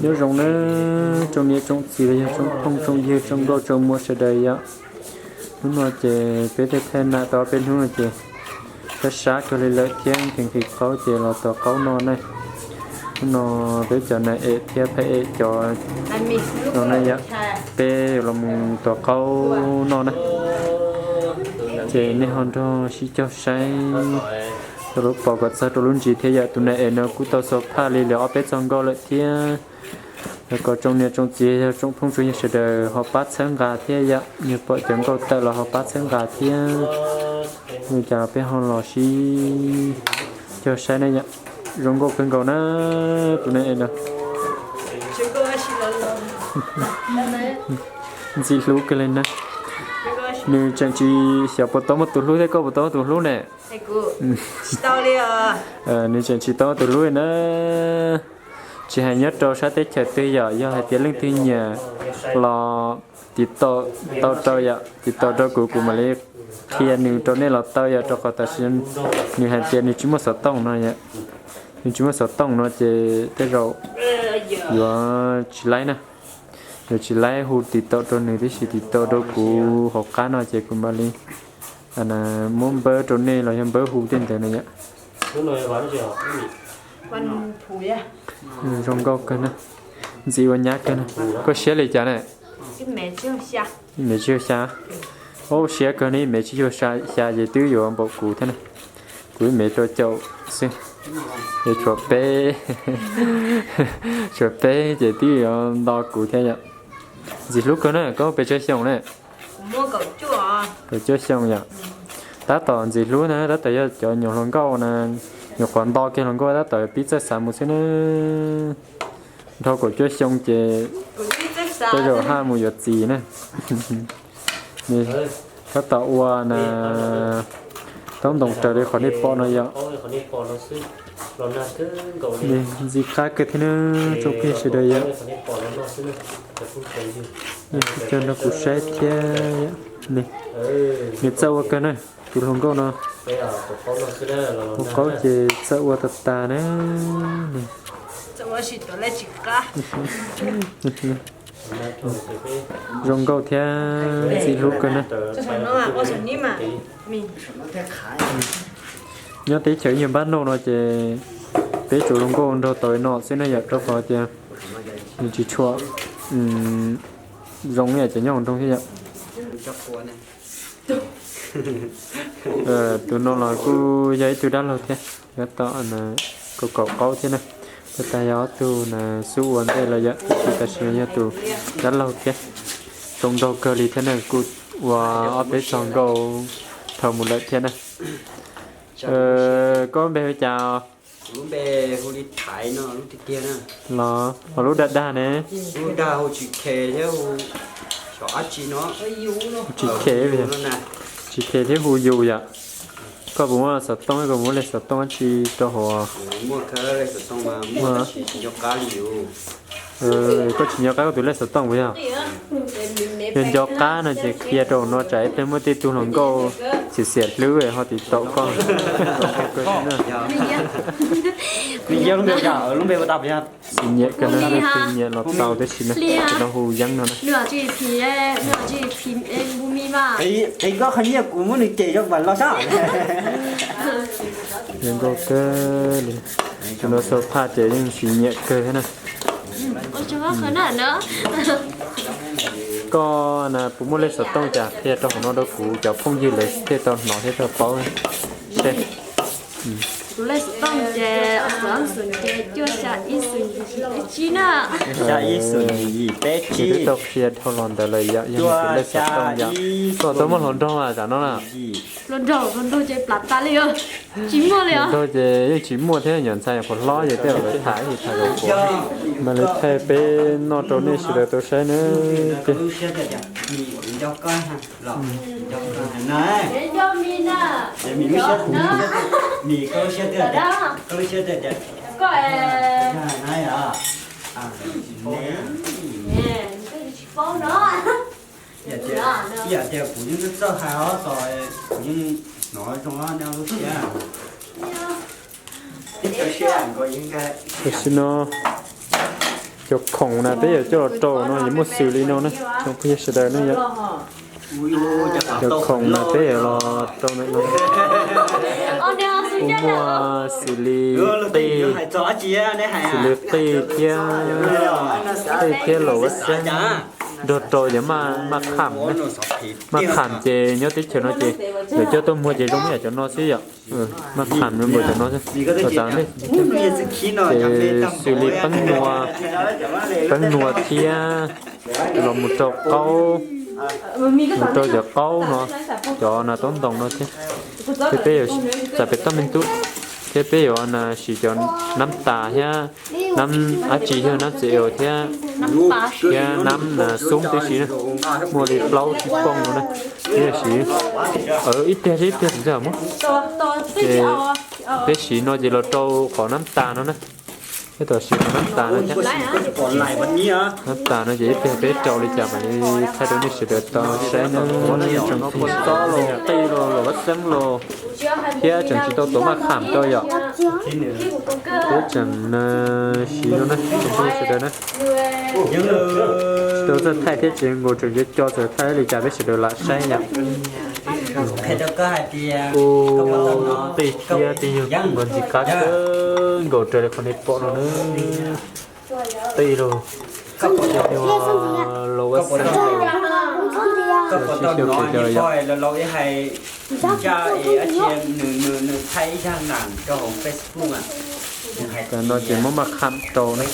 Nyob zoo na, tsoom niam tsoom txiv los yog tsoom phooj tsoom ywg tsoom nkauj tsoom muam sawv daws yom. Hnub no ces peb thiaj thaij nam tau ob peb hnub no ces sab sab kawg li lawm thiab nqhis nqhis qhaub ces los tuav qaub noj na. Hnub no peb cov nas em thiab phab em cov no na yom, peb yuav los mus tuav qaub noj na. Ces nej ho nrog sib cog saib rau lub pom kom txog rau lub ntsis thiab yom. Tus nas em no kuj tau xo phaj li lawm ob peb txog nkauj lawm thiab. Yog kom tsoom niam tsoom txiv yog tsoom phooj tsoom ywg sawv daws ho pab txhawb nqa thiab yom, yog pom cov nkauj tawm los ho pab txhawb nqa thiab. Ua cas peb ho los sib cog saib na yom. Zoo nkauj kawg nkaus na, tus nas em no. Ntxim hlub kawg li na. Nws tseem tsis xyov puas tau muaj tus hlub thiab koj puas tau muaj tus hlub ne. Nws tseem tsis tau muaj tus hlub li na. Tsis hais nyob rau sab teb chaws twg yom, yog hais tias leej twg nyiam los tiv tauj tau rau yom, tiv tauj rau kuv, kuv mam li qhia nws rau nej los tau yom, rau qhov tam sim nws hais tias nws tsis muaj xov tooj no yom. Nws tsis muaj xov tooj no ces tej zaum yuav tsis laib na. Yuav tsis laib hu tiv tauj rau nws, tab sis tiv tauj rau kuv hauv qab no ces kuv mam li muab npawb rau nej los yog npawb hu tej ntawd na yom. Zoo nkauj kawg na, ntxim ua nyab kawg na. Koj siab li cas na? Ib mev tsib caug xya. Ib mev tsib caug xya. Ua siab kawg ne, ib mev tsib caug xya ces twb yuav npaum kuv thiab na. Kuv ib mev rau caum xwb, es tshuav peb, tshuav peb ces twb yuav nto kuv thiab yom. Ntxim hlub kawg na, koj pes tsawg xyoo na? Kaum cuaj xyoo yom. Tab tom ntxim hlub na, tab tom yog cov nyuam hluas nkauj na, nyuam qhuav nto kiag hluas nkauj tab tom pib txawj xav mus xwb na. Dhau kaum cuaj xyoo ces tej zaum haj mus yuav txiv na. Tab tom ua na, taub ntoo raws li qhov nej pom no yom. Ntxim qab kawg thiab na, tsoom phooj ywg sawv daws yom. Coj nrog kuv saib thiab. Nws txawj ua kawg na, tus hluas nkauj no. Ua qaub ces txawj ua tas tas na. Zoo nkauj thiab ntxim hlub kawg na. Nyob teb chaws ib nyuag npab noj no ces peb tsuas zoo nkauj nrog tau no xwb na yom, rau qhov tias nws tsis tshua zoo ib yam cov nyob hauv nroog thiab yom. Tus no los kuj yog ib tug dab laug thiab, yog tom kaum kaum qaub thiab na. Tab sis yog ob tug na xub ua ntej los yom, tab sis tam sim no yog tus dab laug thiab. Zoo nraug kawg li thiab na, kuj ua ob peb txog nkauj dhau mus lawm thiab na. Koj npe hu cas? Lub npe hu li Thaiv no, lub tiag tiag na. Los ho lub dag dag ne? Lub dag hu Tsis Khe thiab hu xyov dab tsi no. Tsis Khe, Tsis Khe thiab hu Yus yom. Koj puas muaj xov tooj, koj puas muaj lej xov tooj dab tsi rau hauv? Muaj, koj tsis nco qab koj tus lej xov tooj puas yog? Yog nco qab no ces qhia rau hauv no tsam ib pliag muaj tej tug hluas nkauj xiam xiam hlwb ho tiv tauj koj. Xim nyiam kawg no, leej twg nyiam los tau tab sis na, tus no hu Yeeb no na. Yeeb nkauj kawg li, tus no xub phaj ces yeej xim nyiam kawg thiab na. Koj na puas muaj lej xov tooj cas qhia rau hauv no rau kuv cov phooj ywg lawv thiaj tau hnov thiab tau paub seb. Tus lej xov tooj ces xov tooj ces cuaj xya ib xoom yim peb tsib na. Ces twb tau qhia dhau los ntawd lawm yom, yog nws tus lej xov tooj yom. Koj tau muaj hluas nraug mas tam no na. Hluas nraug, hluas nraug ces plam tas li os. Tsis muaj li os. Hluas nraug ces yeej tsis muaj thiab, nyuam ntxhais nyuam qhuav hlob ces tej zaum lawv tham ib tham zaum puav. Mas lawv thaij peb noj rau nej sawv daws tau saib na. Tab sis no, Cov khoom na peb yuav coj los rau no yuav muaj xws li no na, tsoom phooj ywg sawv daws ne yom. Cov khoom na peb yuav los rau no no. Kuj muaj xws li qij, xws li qij thiab, qij thiab laus vaj xeeb, nrog rau cov maj kham na. Maj kham ces nyob teb chaws no ces lawv coj tuaj muag ces zoo ib yam cov no xwb yom. Maj kham zoo nkaus cov no xwb. Ces xws li peeb nua, peeb nua thiab los mus rau qaub, mus rau cov qaub no, cov nas taub ntoos no thiab. Thiab peb yuav, txawm pem toj me tub, thiab peb yuav na siv cov nab tas thiab, nab dab tsi thiab, nab txi eos thiab, thiab nab na xub tib si na, muaj li plaub tsib pooj no na. Peb yuav siv ib pliag thiab ib pliag tsis ntxaj muab. Ces peb siv no ces los rau qhov nab tas no na. Peb tau siv qhov nab tas no thiab. Nab tas no ces ib pliag peb rau li cas mam li thaij rau nej sawv daws tau saib na. Tseem tsis tau los qij los los vaj xeeb los thiab tseem tsis tau tuav maj kham rau yom. Peb tseem siv no na, tsoom phooj ywg sawv daws na. Tsis tau txawj thaij thiab ces nkaus tseem co co txawm thaij li cas peb sawv daws lam saib yom. Kuj qij thiab tej yog kuj nkaus ntxim qab kawg nkaus raws li qhov nej pom no na. Tej los, cov nyuag laus vaj xeeb, sib xyaw kuv cov yom. Tam no ces muab maj kham rau na.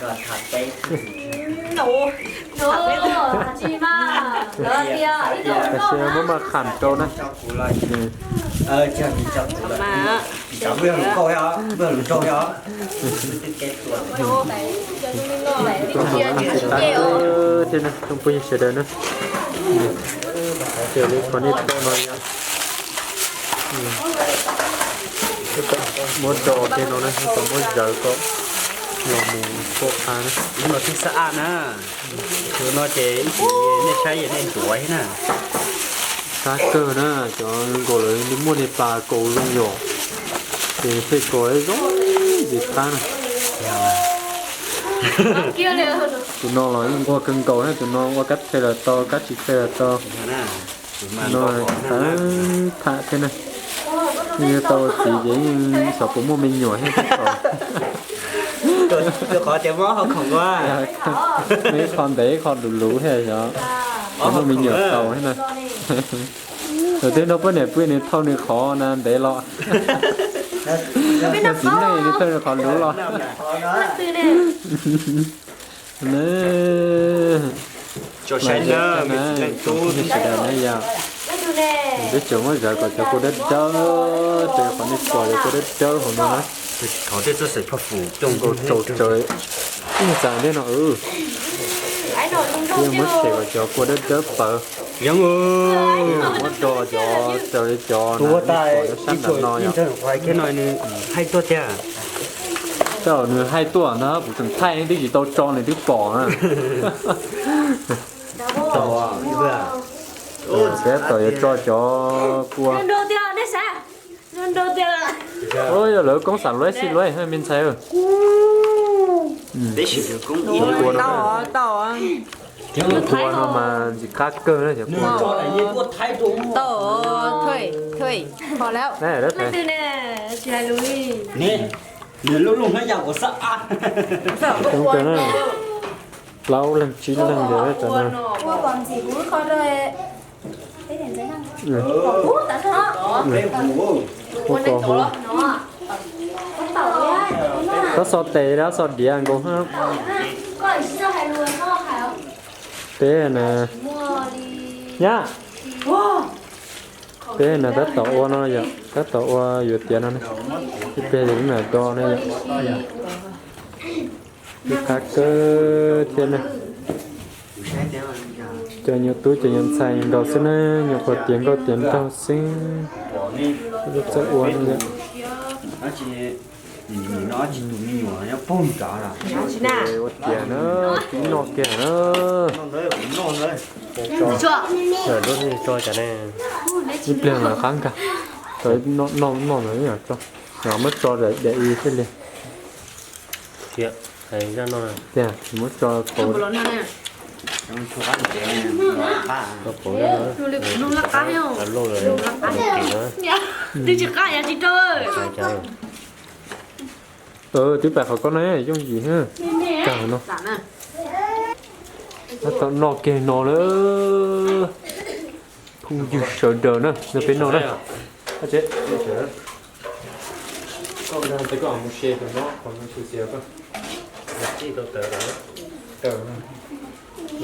Tam sim no muab maj kham rau na. Thiab na, tsoom phooj ywg sawv daws na, raws li qhov nej pom no yom. Muab do kiag no na, tau muab zaws kom los mus pom qab na. Tus no ces ib chim nej saib nej ntuav thiab na. Qab kawg na, cov nkaus lawv muaj niag pas kaus zoo yom, ces thiaj kaus zoo ntxim qab na. Tus no los yeej nquag kawg nkaus na, tus no ua kab the los tau, kab tsis the los tau. No tham thiab na. Yeej tau txiv ces yeej xyov puas muaj me nyuam thiab. Ib qho ntev ib qho luv luv thiab xyov puas muaj me nyuam tau thiab na. Tus twg nrog poj niam pw nws thauj nws qhov na ntev los, nws txiv neej nws thauj nws qhov luv los. Tsoom phooj ywg sawv daws na yom, peb tseem muab zaws kom cov kua dawb dawb, raws qhov nej pom cov kua dawb dawb hauv no na. Nkaus tsaus tsaws ib nyuag txaj thiab no. Thiab muab tshem kom cov kua dawb dawb pawv. Muab do cov raws li cov na, cov sab nram no yom. Haib tuaj tiag. Tej zaum nws haib tuaj ntag, kuv tseem thaij twb tsis tau tso nws twb pom na. Peb tom yuav tso cov kua. Yog lawv koob xam luab xij luab me ntxhais. Cov kua no, cov kua no mas ntxim qab kawg na cov kua. Coob kawg na, plaub leeg tsib leeg ntawd tam no. Ua ko hu, koj xo tes los xo diav nkaus. Peb na, nyab, peb na tab tom ua no yom, tab tom ua yuav tiav no ne. Ib pliag yus mam do ne yom. Ib qab kawg thiab ne. Cov nyuag tub cov nyuag ntxhais nkaus xwb na, nyuam qhuav tiav nkauj tiav nraug xwb. Txawj ua no yom. Ua tiav na, tib noj kiag na. Lub tso cas ne. Ib pliag mas qab nkag. Tau noj noj ntawd tso, muab tso daim i thiaj li. Tiag, hais zaj no tiag, tsis muab tso pauv. Tso pauv zaj no, lub laj qab, twb tsis qab yav tsis rau. Twb pais qhov ko na, yooj yim kawg no. Tab tom noj kiag no lawm. Phooj ywg sawv daws na, nrog peb noj na. Nws tsis tawm, nws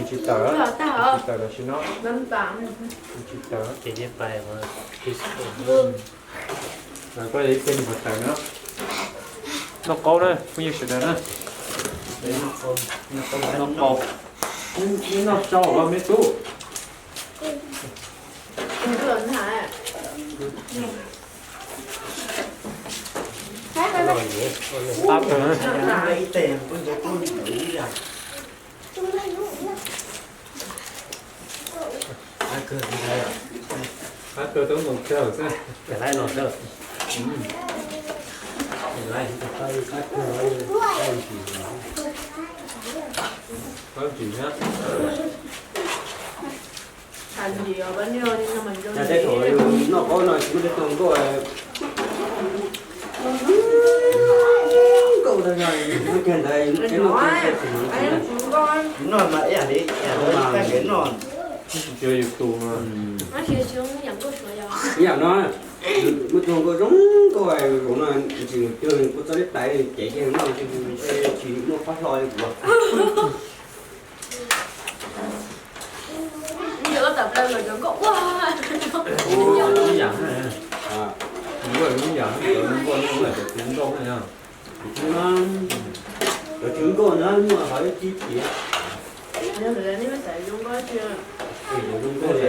tsis tawm tam sim no. Nws tsis tawm. Koj ib pliag nws puas tawm no. Noj qaub na, phooj ywg sawv daws na. Noj qaub, noj sau los me tub. Qab kawg na. Qab kawg, tub ntoo kawg xwb. Qab ntsim na. Tej thaum yus noj qaub no tsis muaj tej tug nkauj, nkauj tag zog, noj kiag ntawd yus lub ceeb noj kiag tsis noj mas ib yam li noj tsis tsis yog yus tus. Ib yam no, muaj tug nkauj zoo nkauj zoo no, tsis yog yus tus, kua txob liab tais cev kiag noj tsis muaj qab hlo li kuv. Ib yam, ib yam, cov nkauj no, cov tswv nkauj no muaj qhov ib tib tias, cov zoo nkauj,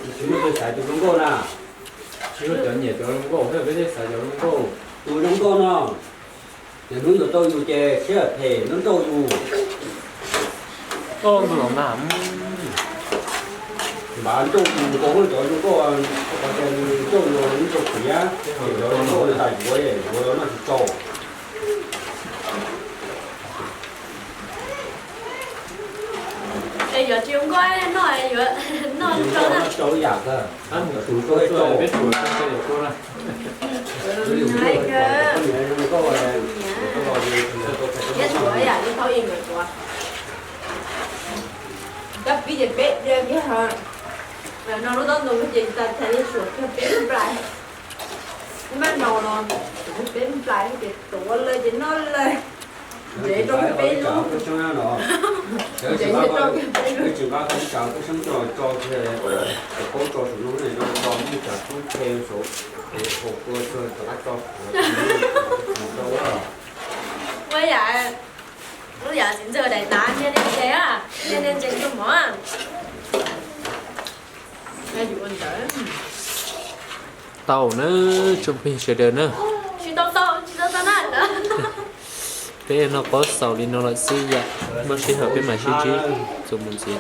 tsis muaj tus xaiv tus zoo nkauj na. Tsis muaj cov nyiam cov zoo nkauj, peb thiaj xaiv cov zoo nkauj. Tus zoo nkauj no, yog hnub ntawd tau yus ces siab phem nrauj yus. Npav nrauj yus nkaus cov zoo nkauj, qhov tias nws nrauj yus nws tau qias, cov zoo nkauj nws tas yuav, yuav los noj tsis tau. Es yog tsis zoo nkauj noj, yuav noj tau na. Noj tau ib yam kawg, tus zoo nkauj tau, peb tsuas tau yam kua na. Zoo nkauj, zoo nkauj, zoo nkauj, zoo nkauj. Cov pib ces peb, no lub taub ntoo ces tas tas li suam kiag peb nplais. Maj no los peb nplais ces tuav lawm ces noj lawm. Ntsev rau peb lub, ntsev rau peb lub. Tsis nqa qhov ib tsam kub xeeb tso, tso kiag cov qaub tso saum no, tso muaj tsam kub qhe saum, hauv kua tso rov qab tso. Ua yam, ua yam txiv ntxawg daim nav nyiaj ntse, nyiaj ntse ntuj mov. Tau na, tsoom phooj ywg sawv daws na. Tsis tau tau, tsis tau tau na. Peb noj qaub xaus li no lawm xwb yom, muaj sij hawm peb mam sib ntsib txuas mus ntxiv.